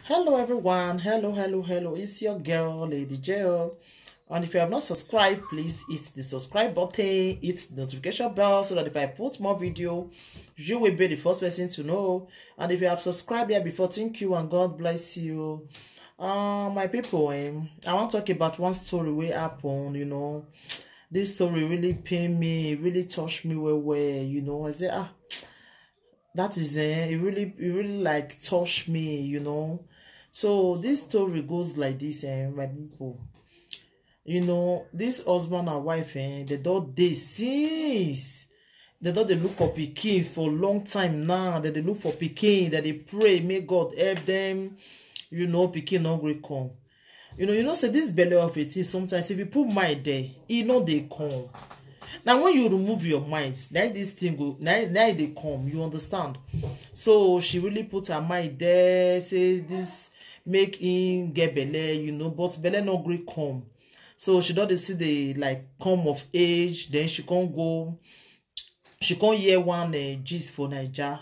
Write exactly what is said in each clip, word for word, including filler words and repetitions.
Hello everyone, hello, hello, hello, it's your girl Lady J O. And if you have not subscribed, please hit the subscribe button, hit the notification bell so that if I put more video, you will be the first person to know. And if you have subscribed here before, thank you and God bless you. Uh, my people, um, I want to talk about one story wey happen, you know. This story really pain me, it really touch me well well, you know. I say, ah, that is eh, it really, it really like touch me, you know. So this story goes like this, eh, my people. You know, this husband and wife, eh, they don't dey since. They don't dey look for pikin for long time now. They dey look for pikin, that they pray, may God help them. You know, pikin no gree come. You know, you know, say this belly of a thing, sometimes if you put mind there, e no dey come. Now when you remove your mind, now this thing go, now, now they come, you understand? So she really put her mind there, say this make him get belle, you know, but belle no gree come. So she don dey see the, like, come of age, then she can't go, she can't hear one uh, gist for Naija.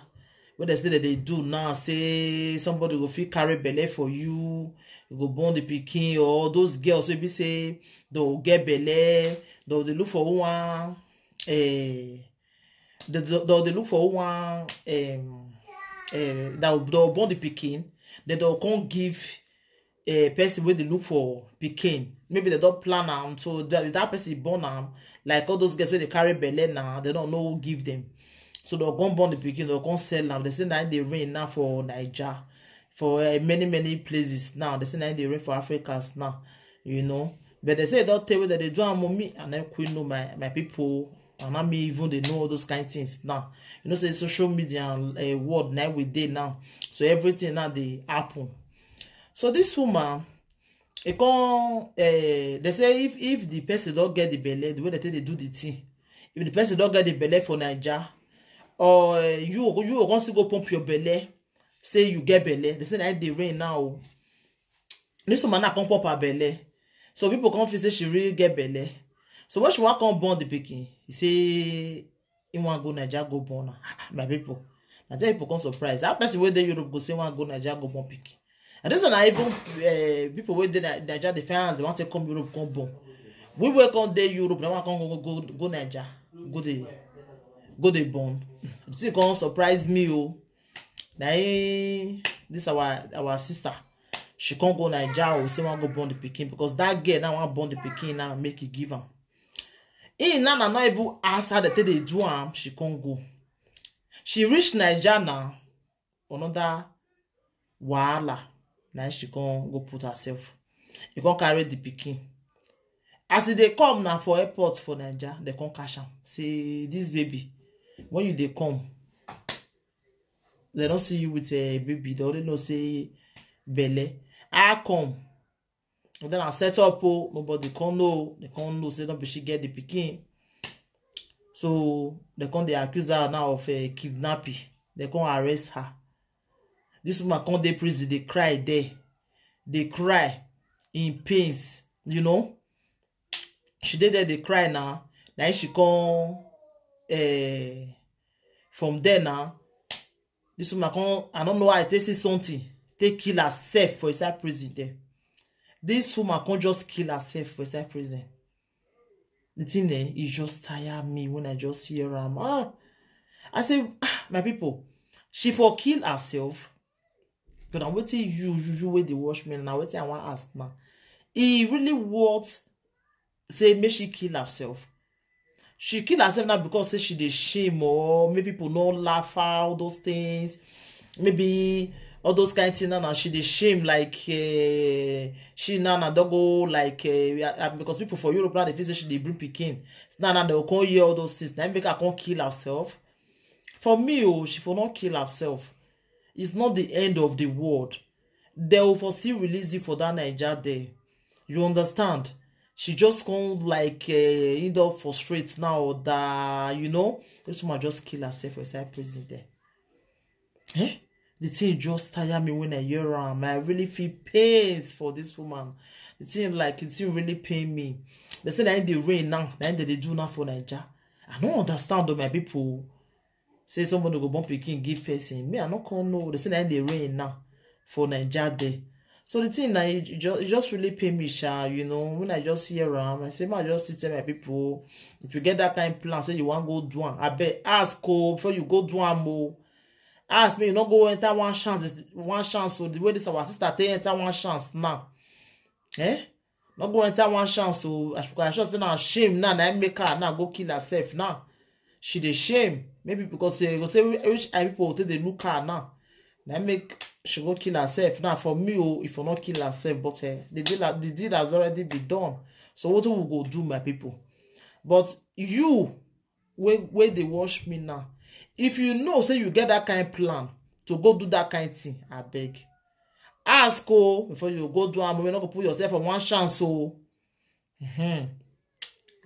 What they say that they do now, say somebody go fit carry belle for you, you go born the pikin, or those girls wey be say they go get belle, they go dey look for one, eh, they, they, they go dey look for one, um, eh, that will, they go born the pikin, then they go come give a person wey dey look for pikin. Maybe they don plan am, so that, that person born am, like all those girls wey dey carry belle now, they don't know who give them. So they go come born the pikin, they go come sell am. They say na im dey reign now for Naija, for uh, many, many places now. They say na im dey reign for Africans now, you know. But they say e don tey wey dem dey do am o. Me, I no quit know my, my people. And I mean, even they know all those kind things now. You know, say social media and uh, world now we dey now. So everything now dey happen. So this woman, e come, eh, they say if, if the person don get the belle, the way they take dey do the thing, if the person don get the belle for Naija, or eh, you, you go come still go pump your belle, say you get belle. They say na im dey reign now o. This woman now come pump her belle. So people come feel say she really get belle. So when she wan come born the pikin, he say he wan go Naija go born am. Ah, my people, na there people come surprise. That person wey dey Europe go say wan go Naija go born pikin. And this one na even uh, people wey dey Na- Naija dey find as they wan take come Europe come born. We wey come dey Europe, na wan come go go go Naija, go dey go dey born. The thing come surprise me o. Na him, this our our sister, she come go Naija o, say wan go born the pikin, because that girl now wan born the pikin now, make e give am. He now na not even ask her the thing they do am, she come go. She reach Naija now, another wahala. Now she come go put herself. He come carry the pikin. As e dey come now for airport for Naija, they come catch am. Say this baby, when you dey come, they don't see you with a baby. They only know say belle. I come. And then I set up, oh, nobody come know. They come know say no be she get the pikin. So they come dey accuse her now of uh, kidnapping. They come arrest her. This woman come dey prison, dey cry there, dey cry in pains. You know, she dey there dey cry now. Now she come uh, from there now. This woman come, I don't know how I take see something, take kill herself for inside prison there. This woman come just kill herself for inside prison. The thing there, it just tire me when I just hear am. Ah, I say, ah, my people, she for kill herself. But I'm waiting you, you, you wey dey watch me now. Waiting I want ask now. He really what say make she kill herself. She kill herself now because say she dey shame, or make people no laugh her, all those things. Maybe all those kind things now, now she dey shame like uh, she now now don't go like uh, because people for Europe now they feel say she dey bring pikin. Now now they go come hear all those things. Now make her come kill herself. For me, oh, she for not kill herself. It's not the end of the world. They will for still release you for that Naija there. You understand? She just come like uh, end up frustrate now that you know this woman just kill herself inside prison there. Eh? The thing just tire me when I hear am. I really feel pains for this woman. The thing like it thing really pain me. They say that in the rain now, that they dey do now for Naija. I don't understand though, my people. Say somebody go born pikin give person. Me, I no come know. They say that in the rain now. for Naija there. So the thing na, e just, e just really pain me, sha. You know, when I just hear am, I say, ma, just sit tell my people, if you get that kind plan, say you wan go do am, I beg ask o before you go do am o. Ask me, you no go enter one chance, one chance. So the way this our sister take enter one chance now, eh? No go enter one chance. So I should, I should say na shame now. Na im make her now go kill herself now. She dey shame. Maybe because say, go say which eye people take dey look her now. Na im make she go kill herself now. For me, oh, if you not kill herself, but eh, the deal, the deal has already been done. So what we go do, my people? But you, wey wey dey watch me now, if you know say you get that kind plan to go do that kind thing, I beg, ask o before you go do am. You no go put yourself on one chance o. Hmm.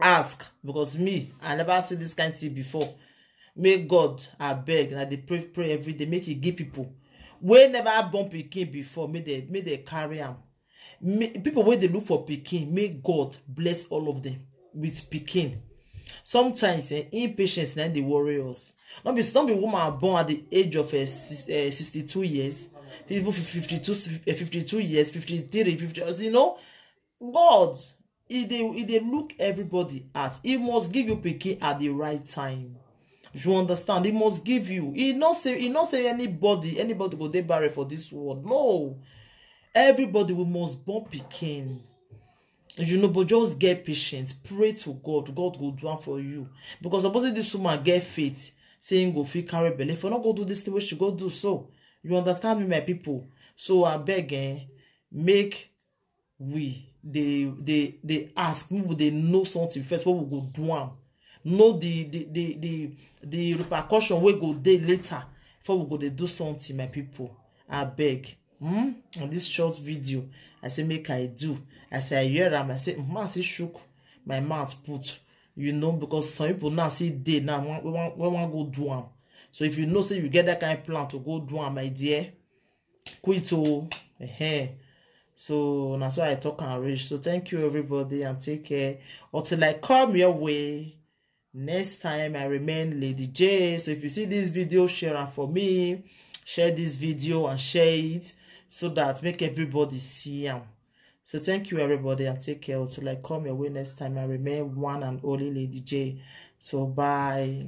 Ask, because me, I never see this kind thing before. May God, I beg, and I dey pray, pray every day, make e give people wey never born pikin before, make they, make they carry am. May, people wey dey look for pikin, may God bless all of them with pikin. Sometimes eh, impatience na dey worry us. No be, no be woman born at the age of uh, sixty-two years, even fifty-two, eh, fifty-two years, fifty-three, fifty, you know, God, he dey, he dey look everybody at. He must give you pikin at the right time. You understand? He must give you. He not say, he not say anybody, anybody go dey barren for this world. No, everybody we must born pikin. You know, but just get patient. Pray to God. God go do am for you. Because supposing this woman get faith, saying go fit carry belle, if I not go do this thing, what she go do? So you understand me, my people. So I beg, eh, make we dey dey dey ask, we dey know something first before we go do am. Know the the the the the repercussion wey go dey later before we go dey do something, my people. I beg. Hmm? On this short video, I say make I do. I say I hear am. I say, mm, I say shook my mouth put. You know, because some people now see dey now when we wan go do am. So if you know say you get that kind of plan to go do am, my dear, quit o. Ehen. So na so I talk and reach. So thank you everybody and take care. Until I come your way next time, I remain Lady J. So if you see this video, share am for me. Share this video and share it so that make everybody see am. So thank you everybody and take care. Until I come your way next time, I remain one and only Lady J. So bye.